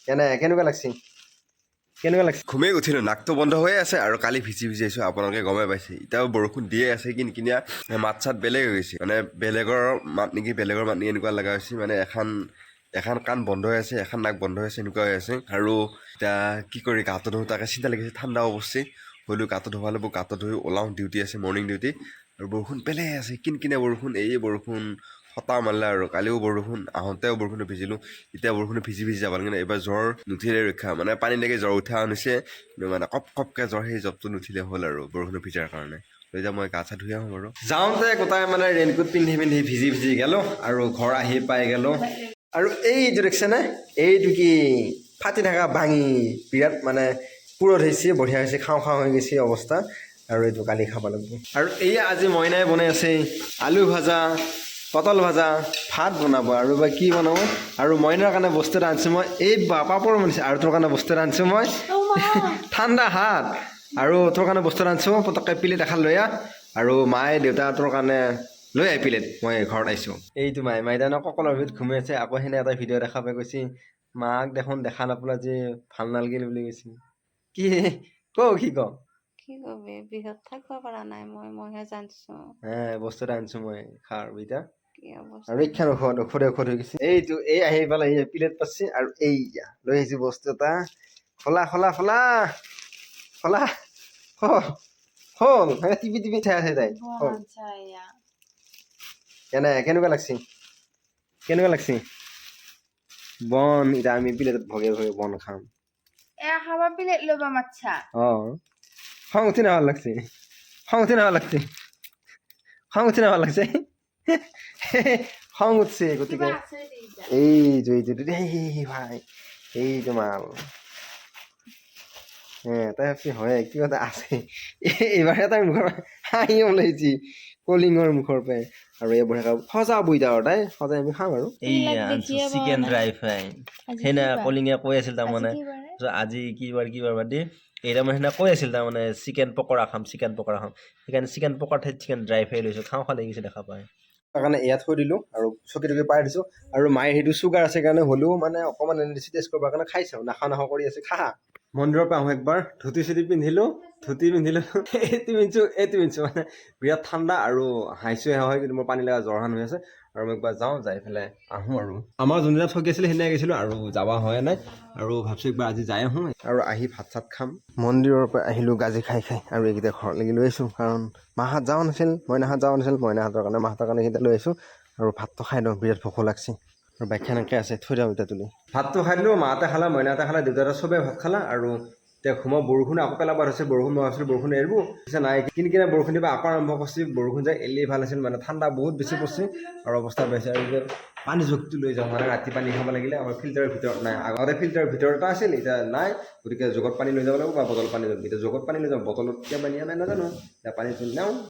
কেনে কেনেকুৱা লাগছে, কেনেকুৱা লাগছে? ঘুমেই উঠিলোঁ, নাকটো বন্ধ হৈ আছে আৰু কালি ভিজি ভিজি আহিছোঁ, আপোনালোকে গমেই পাইছে। এতিয়াও বৰষুণ দিয়ে আছে কিনকিনীয়া। মাত চাত বেলেগ হৈ গৈছে, মানে বেলেগৰ মাত নেকি, বেলেগৰ মাত নেকি এনেকুৱা লগা হৈছে। মানে এখন এখন কাণ বন্ধ হৈ আছে, এখন নাক বন্ধ হৈ আছে, এনেকুৱা হৈ আছে। আৰু এতিয়া কি কৰি গাটো ধুওঁ তাকে চিন্তা লাগিছে। ঠাণ্ডাও অৱশ্যে হ'লেও গাটো ধুব লাগিব। গাটো ধুই ওলাওঁ, ডিউটি আছে, মৰ্ণিং ডিউটি। আৰু বৰষুণ পেলাই আছে, কিনকিনীয়া বৰষুণ। এই বৰষুণ ফটা মাৰিলে আৰু কালিও বৰষুণ, আহোঁতেও বৰষুণত ভিজিলোঁ, এতিয়া বৰষুণত ভিজি ভিজি যাব লাগে। এইবাৰ জ্বৰ নুঠিলে ৰক্ষা, মানে পানী লাগি জ্বৰ উঠা আনিছে, কিন্তু মানে কপ কপকৈ জ্বৰ, সেই জ্বৰটো নুঠিলে হ'ল আৰু বৰষুণত ভিজাৰ কাৰণে। এতিয়া মই গা চা ধুই আহোঁ বাৰু। যাওঁতে গোটাই মানে ৰেইনকোট পিন্ধি পিন্ধি ভিজি ভিজি গ'লো আৰু ঘৰ আহি পাই গ'লো। আৰু এইটো দেখিছেনে, এইটো কি ফাটি থকা বাঙি, বিৰাট মানে পুৰত হৈছে, বঢ়িয়া হৈছে, খাওঁ খাওঁ হৈ গৈছে অৱস্থা। আৰু এইটো কালি খাব লাগিব। আৰু এইয়া আজি মইনাই বনাই আছে আলু ভাজা, পটল ভাজা, ভাত বনাব আৰু বা কি বনাব। আৰু মইনাৰ কাৰণে বস্তু এটা আনিছোঁ মই। এই বা পাপৰ বনাইছে। আৰু তোৰ কাৰণে বস্তু এটা আনিছোঁ মই। ঠাণ্ডা হাত। আৰু তোৰ কাৰণে বস্তু এটা আনিছোঁ, পটককৈ প্লেট এখন লৈ আহ। আৰু মায়ে দেউতা তোৰ কাৰণে লৈ আহ প্লেট। মই ঘৰত আহিছোঁ। এইটো মায়ে মায়ে তাৰমানে কঁকালৰ ভিতৰত ঘুমাই আছে। আকৌ সেনে এটা ভিডিঅ' দেখা পাই কৈছে, মাক দেখোন দেখা নাপালা যে ভাল নালাগিল বুলি কৈছে। কি ক, কি ক? কি কবি, বিষত থাকিব পৰা নাই মই, মইহে জানছো। হে, বস্তু এটা আনিছোঁ মই, খা আৰু এতিয়া। কি অৱস্থা! আৰু এইখন ঔষধ, ঔষধে ঔষধ হৈ গৈছে। এইটো এই আহি পেলাই এই প্লেট পাইছে। আৰু এইয়া লৈ আহিছোঁ বস্তু এটা। খোলা, খোলা, খোলা, খোলা। হ'ল, হ'ল। টিপি টিপি চাই আছে তাই। হ'ল। আচ্ছা, এয়া। কেনে কেনেকুৱা লাগছে, কেনেকুৱা লাগছে বন? এতিয়া আমি প্লেটত ভগে ভগে বন খাম। এয়া খাবা প্লেট ল'বা মাতছা? অ, খং উঠি না ভাল লাগছে, খং উঠি না ভাল লাগছে, খং উঠি না ভাল লাগছে, খং উঠছে। গতিকে কিবা আছে দে এতিয়া। এইটো এইটো এই ভাই, এইটো মাল হে। তাই ভাবছি হয় কিবা এটা আছে। এইবাৰ তাইৰ মুখৰ পৰা হাঁহি ওলাইছি, কলিঙৰ মুখৰ পৰাই। আৰু এই বঢ়িয়াকৈ সজাব এতিয়া আৰু তাই সজাই আমি খাম আৰু। এইয়া এইবিলাক আনছো দেখিয়ে পোৱা চিকেন নাই। Dry fry. আজি সেইদিনা কি বাৰ? কলিঙে কৈ আছিল তাৰমানে। আজি কি বাৰে? তাৰপিছত আজি কি বাৰ, কি বাৰ বাদ দি, এই তাৰমানে সেইদিনা কৈ আছিল তাৰমানে চিকেন পকৰা খাম, চিকেন পকৰা খাম। সেইকাৰণে চিকেন পকৰা ঠাইত চিকেন ড্ৰাই ফ্ৰাই লৈছোঁ। খাওঁ খাওঁ লাগিছে দেখা পায়। তাৰ কাৰণে ইয়াত থৈ দিলোঁ আৰু চকী টকী পাই দিছোঁ। আৰু মায়ে সেইটো চুগাৰ আছে কাৰণে হ'লেও মানে অকণমান এনে দিছোঁ টেষ্ট কৰিবৰ কাৰণে। খাইছে, নাখাওঁ নাখাওঁ কৰি আছে, খা। মন্দিৰৰ পৰা আহোঁ একবাৰ, ধুতি চুতি পিন্ধিলোঁ, ধুতি পিন্ধিলোঁ, এইটো পিন্ধিছোঁ, এইটো পিন্ধিছোঁ, মানে বিৰাট ঠাণ্ডা আৰু হাঁহিছোঁ হয়, কিন্তু মোৰ পানী লগা জ্বৰ হৈ আছে। আৰু মই একবাৰ যাওঁ, যাই পেলাই আহোঁ। আৰু আমাৰ যোনদিনা চকী আছিলে সেইদিনা গৈছিলোঁ আৰু যাব হোৱা নাই। আৰু ভাবছোঁ একবাৰ আজি যাই আহোঁ আৰু আহি ভাত চাত খাম। মন্দিৰৰ পৰা আহিলোঁ গাজি খাই খাই। আৰু এইকেইটা ঘৰত লাগি লৈ আহিছোঁ, কাৰণ মাহঁত যাব নাছিল, মইনাহঁত যাব নাছিল। মইনাহঁতৰ কাৰণে, মাহঁতৰ কাৰণে এইকেইটা লৈ আহিছোঁ। আৰু ভাতটো খাই দিওঁ, বিৰাট ভোকো লাগছে। আৰু বাইকখন এনেকৈ আছে, থৈ দিওঁ এতিয়া তুলি। ভাতটো খাই দিলোঁ, মাহঁতে খালা, মইনাহঁতে খালা, দেউতাহঁতে চবেই ভাত খালা। আৰু এতিয়া ঘুমা, বৰষুণ আকৌ পেলাব ধৰিছে বৰষুণ। মই ভাবিছিলোঁ বৰষুণ এৰিব, পিছে নাই, কিন কিনে বৰষুণ দিব আকৌ আৰম্ভ কৰিছে। বৰষুণ যায় এৰিলেই ভাল আছিল। মানে ঠাণ্ডা বহুত বেছি পৰিছে আৰু অৱস্থা পাইছে। আৰু এতিয়া পানী জগটো লৈ যাওঁ, মানে ৰাতি পানী খাব লাগিলে। আমাৰ ফিল্টাৰৰ ভিতৰত নাই, আগতে ফিল্টাৰৰ ভিতৰত এটা আছিল, এতিয়া নাই। গতিকে জগত পানী লৈ যাব লাগিব বা বটল পানী যাব। এতিয়া জগত পানী লৈ যাওঁ, বটলত কিয় পানী নাই নাজানো। এতিয়া পানী নেওঁ।